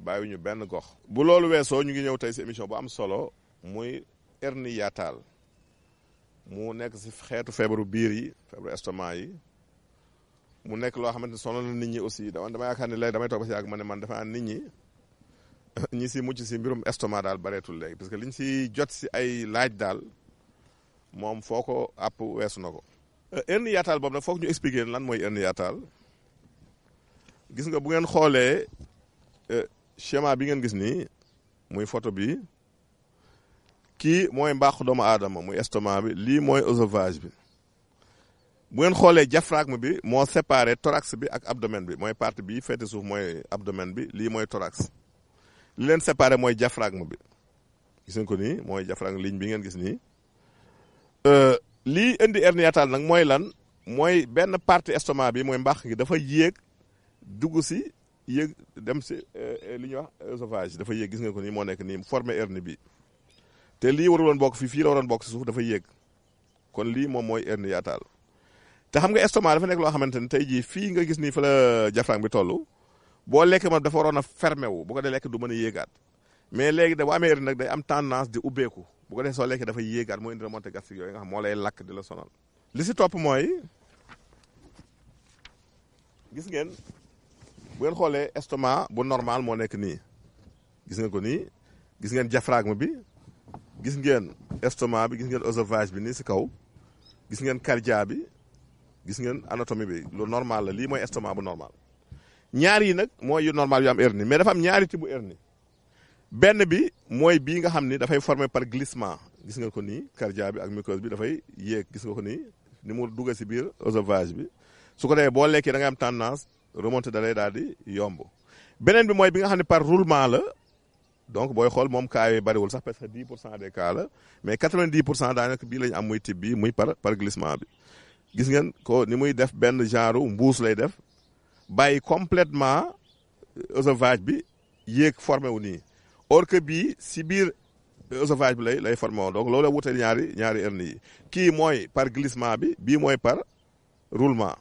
bàyyiwuñu benn gox. bu loolu weesoo ñu ngi ñëw tey si émission bu am solo muy hernie hiatale mu nekk si xeetu feebaru biir yi feebaru estomac yi mu nekk loo xamante ne sonal na nit ñi aussi dama yaakaar ne léegi damay toog ba si yàgg ma ne man dafa nit ñi si mucc si mbirum estomac daal bareetul léegi parce que liñ si jot si ay laaj daal moom foo ko àpp weesu na ko. hernie hiatale boobu nag foog ñu expliquer lan mooy hernie hiatale gis nga bu ngeen xoolee schéma bi ngeen gis nii muy photo bi kii mooy mbàqu doomu aadama muy estomac bi lii mooy œsophage bi bu ngeen xoolee diaphragme bi moo séparé thorax bi ak abdomen bi mooy partie bi féete suuf mooy abdomen bi lii mooy thorax li leen séparé mooy diaphragme bi gis ngeen ko nii mooy diaphragme ligne bi ngeen gis nii lii indi hernie hiatale nag mooy lan mooy benn partie estomac bi mooy mbàq gi dafa yéeg dugg si yéeg dem si li ñuy wax œsophage dafa yéeg gis nga ko nii moo nekk nii formé hernie bi te lii warul woon bokk fii la waroon bokk si suuf dafa yéeg kon lii moom mooy hernie hiatale te xam nga estomac dafa nekk loo xamante ne tey jii fii nga gis nii fa la diaphragme bi toll boo lekkee moom dafa waroon a fermé wu bu ko dee lekk du mën a yéegaat mais léegi da bu amee hernie nag day am tendance di ubbeeku bu ko dee soo lekkee dafa yéegaat mooy indi remontée gastrique yooyu nga xam moo lay lakk di la sonal. li si topp mooy gis ngeen bu ngeen xoolee estomac bu normal moo nekk nii gis ngeen ko nii gis ngeen diaphragme bi gis ngeen estomac bi gis ngeen œsophage bi nii si kaw gis ngeen cardia bi gis ngeen anatomie bi lu normal la lii mooy estomac bu normal. ñaar yi nag mooy yu normal yu am hernie mais dafa am ñaari type bu hernie benn bi mooy bii nga xam ni dafay formé par glissement gis nga ko nii cardia bi ak muqueuse bi dafay yéeg gis nga ko nii ni mu dugg si biir œsophage bi su ko defee boo lekkee da ngay am tendance remonté da lay daal di yomb. beneen bi mooy bi nga xam ne par roulement la donc booy xool moom cas yi bariwul sax parce que 10% des cas la mais 90% daanaka bii la ñu am muy type bi muy par glissement bi. gis ngeen ko ni muy def benn genre mbuus lay def bàyyi complètement œsophage bi yéeg formé wu nii or que bii si biir œsophage bi lay formé woon donc loolu la wuteel ñaari hernie yi kii mooy par glissement bi bii mooy par roulement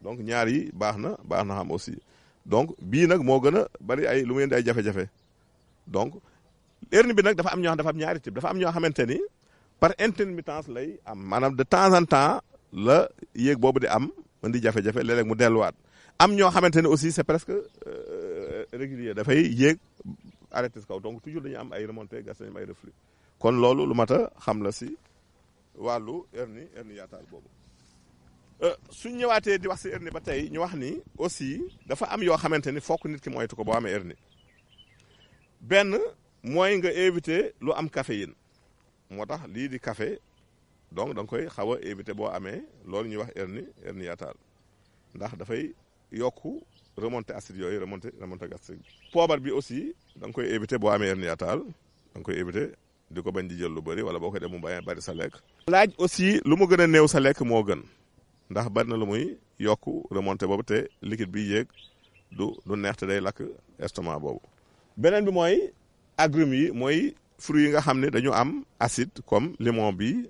donc ñaar yi baax na xam aussi donc bii nag moo gën a bari ay lu muy indi ay jafe-jafe donc hernie bi nag dafa am ñoo xam dafa am ñaari type dafa am ñoo xamante ni par intermittence lay am maanaam de temps en temps la yéeg boobu di am indi jafe-jafe léeg-léeg mu delluwaat am ñoo xamante ne aussi c'est presque régulier dafay yéeg arrêté si kaw donc toujours dañu am ay remontées gastriques am ay reflux kon loolu lu mat a xam la si wàllu hernie hiatale boobu. suñ ñëwaatee di wax si hernie ba tey ñu wax ni aussi dafa am yoo xamante ni fokk nit ki moytu ko boo amee hernie benn mooy nga éviter lu am caféine moo tax lii di café donc da nga koy xaw a éviter boo amee loolu ñuy wax hernie hiatale ndax dafay yokku remontée acide yooyu remontée gastrique. poobar bi aussi da nga koy éviter boo amee hernie hiatale da nga koy éviter di ko bañ di jël lu bëri wala boo koy def mu bari sa lekk. laaj aussi lu mu gën a néew sa lekk moo gën. ndax bari na lu muy yokku remontée boobu te liquide bi yéeg du neex te day lakk estomac boobu. beneen bi mooy agrumes yi mooy fruits yi nga xam ne dañu am acide comme limon bi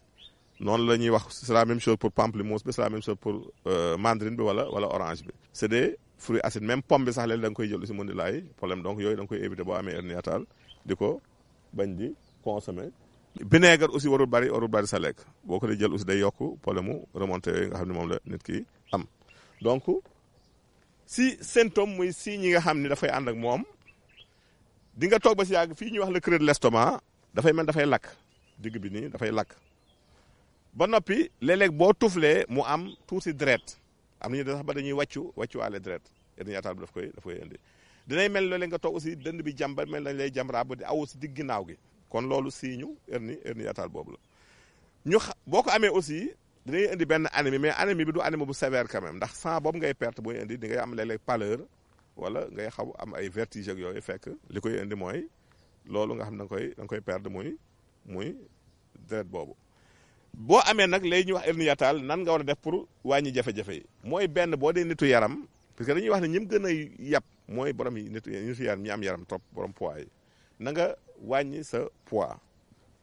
noonu la ñuy wax c'est la même chose pour pamplemousse bi c'est la même chose pour mandarine bi wala orange bi. c'est des fruits acides même pomme bi sax léegi da nga koy jël aussi mën di laay problème donc yooyu da nga koy éviter boo amee hernie hiatale di ko bañ di consommer. vinaigre aussi warul bari sa lekk boo ko di jël aussi day yokk problème mu remontée yooyu nga xam ne moom la nit ki am donc si symptôme muy signes yi nga xam ne dafay ànd ak moom di nga toog ba si yàgg fii ñuy wax le creux de l'estomac dafay mel dafay lakk digg bi nii dafay lakk ba noppi léeg-léeg boo tuflee mu am tuuti deret am nañu sax ba dañuy wàccuwaale deret hernie hiatale bi daf koy indi dinay mel léeg-léeg nga toog aussi dënd bi jàmba mel dañ lay jàm raab di aw si digg ginnaaw gi kon loolu signe hernie hiatale boobu la boo ko amee aussi dinañ indi benn anémie mais anémie bi du anémie bu sévère quand même ndax sang boobu ngay perte booy indi di ngay am léeg-léeg pâleur wala ngay xaw am ay vertige ak yooyu fekk li koy indi mooy loolu nga xam da nga koy perdre muy deret boobu. boo amee nag lay ñuy wax hernie hiatale nan nga war a def pour wàññi jafe-jafe yi mooy benn boo dee nitu yaram parce que dañuy wax ne ñi mu gën a yàpp mooy borom yi nitu yaram ñi am yaram trop borom poids yi na nga wàññi sa poids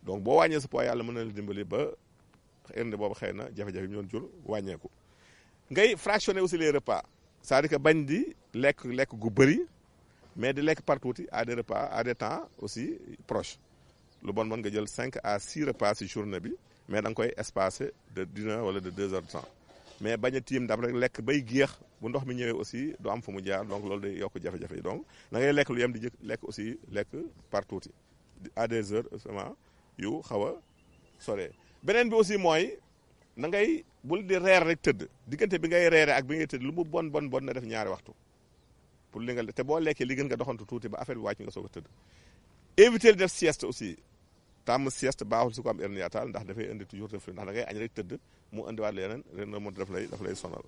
donc boo wàññee sa poids yàlla mën na la dimbali ba hernie boobu xëy na jafe-jafe yi ñu doon jur wàññeeku. ngay fractionner aussi les repas c'est-à-dire que bañ di lekk gu bëri mais di lekk par tuuti à des repas à des temps aussi proches lu bon nga jël 5 à 6 repas ci journée bi mais da nga koy espacer de 1 heure wala de 2 heures de temps mais bañ a tiim ndab rek lekk bay géex bu ndox mi ñëwee aussi du am fu mu jaar donc loolu day yokk jafe-jafe yi donc da ngay lekk lu yem di lekk aussi lekk par tuuti à des heures justement yu xaw a sore beneen bi aussi mooy na ngay bul di reer rek tëdd diggante bi ngay reere ak bi ngay tëdd lu mu bon na def 2 waxtu pour li nga te boo lekkee li gën nga doxantu tuuti ba affaire bi wàcc nga soog a tëdd éviter def sieste aussi tàmm sieste baaxul su ko am hernie hiatale ndax dafay indi toujours reflux ndax da ngay añ rek tëdd mu indiwaat leneen ren moom daf lay sonal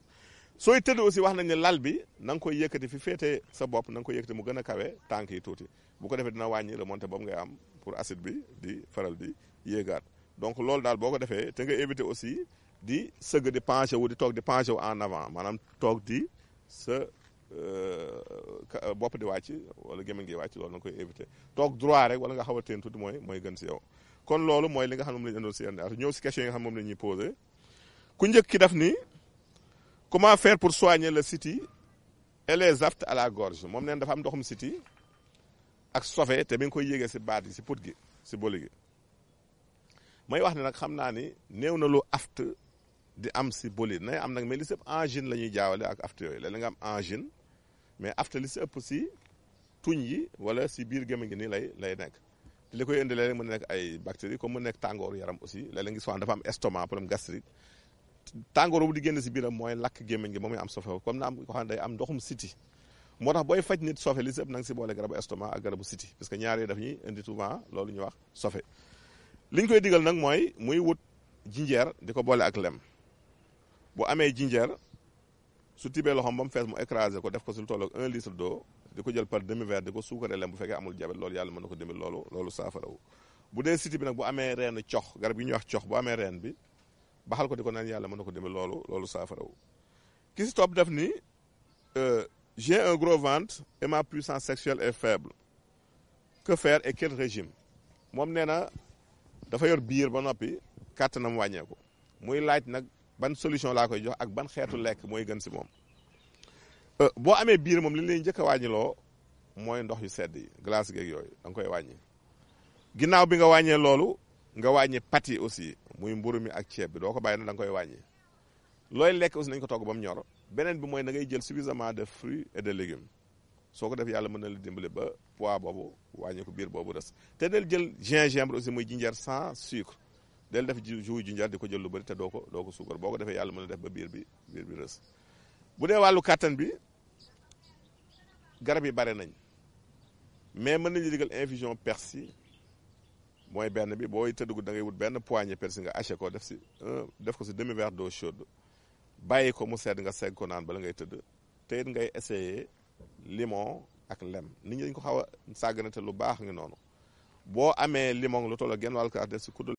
sooy tëdd aussi wax nañ ne lal bi na nga koy yëkkati fi féetee sa bopp na nga koy yëkkati mu gën a kawe tànk yi tuuti bu ko defee dina wàññi remontée boobu ngay am pour acide bi di faral di yéegaat donc loolu daal boo ko defee te nga éviter aussi di sëgg di penché wu di toog di penché wu en avant maanaam toog di sa bopp di wàcc wala gémmiñ gi wàcc loolu na nga koy éviter toog droit rek wala nga xaw a teen tuuti mooy gën si yow kon loolu mooy li nga xam ne moom la ñu indoon si hernie ñëw si question yi nga xam moom la ñuy posé ku njëkk ki def ni comment faire pour soigner le siti et les aftes à la gorge moom neen dafa am ndoxum siti ak sofe te bi nga koy yéegee si baat yi si put gi si boli gi may wax ne nag xam naa ni néew na lu aft di am si boli nay am nag mais li si ëpp angine la ñuy jaawale ak aft yooyu léeg-léeg nga am angine mais aft li si ëpp si tuñ yi wala si biir gémmiñ gi nii lay nekk te li koy indi léeg-léeg mën na nekk ay bactéries comme mu nekk tàngooru yaram aussi léeg-léeg gis dafa am estomac problème gastrique tàngoor bu di génn si biiram mooy lakk gémmiñ gi moom muy am sofe comme na am ko xam ne day am ndoxum siti moo tax booy faj nit sofe li si ëpp nanga si boole garabu estomac ak garabu siti parce que ñaar yi daf ñuy indi souvent loolu ñuy wax sofe li ñu koy digal nag mooy muy wut jinjeer di ko boole ak lem bu amee jinjeer su tibee loxoom ba mu fees mu écrasé ko def ko si lu tolloog 1 litre d'eau di ko jël par demi verre di ko suukaree lem bu fekkee amul jabet loolu yàlla mën na ko dimbali loolu saafarawu bu dee siti bi nag bu amee reen cox garab yi ñuy wax cox bu amee reen bi baxal ko di ko naan yàlla mën na ko dimbali loolu saafarawu ki si topp def ni j'ai un gros ventre et ma puissance sexuelle est faible que faire et quel régime moom nee na dafa yor biir ba noppi kàttanam wàññeeku muy laaj nag ban solution laa koy jox ak ban xeetu lekk mooy gën si moom boo amee biir moom li lay njëkk a wàññiloo mooy ndox yu sedd yi glace geeg yooyu da nga koy wàññi ginnaaw bi nga wàññee loolu nga wàññi pâtes yi aussi muy mburu mi ak ceeb bi doo ko bàyyi na da nga koy wàññi looy lekk aussi nañ ko togg ba mu ñor beneen bi mooy na ngay jël suffisamment de fruits et de légumes soo ko def yàlla mën na la dimbali ba poids boobu wàññi ko biir boobu des te del jël gingembre aussi muy jinjeer sans sucre del def jus jinjeer di ko jël lu bëri te doo ko suukar boo ko defee yàlla mën na def ba biir bi rës bu dee wàllu kàttan bi garab yi bare nañ mais mën nañu digal infusion persil mooy benn bi booy tëdd da ngay wut benn poignée persil nga haché ko def ko si demi verre d'eau chaude bàyyi ko mu sedd nga segg ko naan bala ngay tëdd te it ngay essayer limon ak lem nit ñi dañ ko xaw a sàgganate lu baax ngi noonu boo amee limon lu toll genn wàll kaas def si kuddu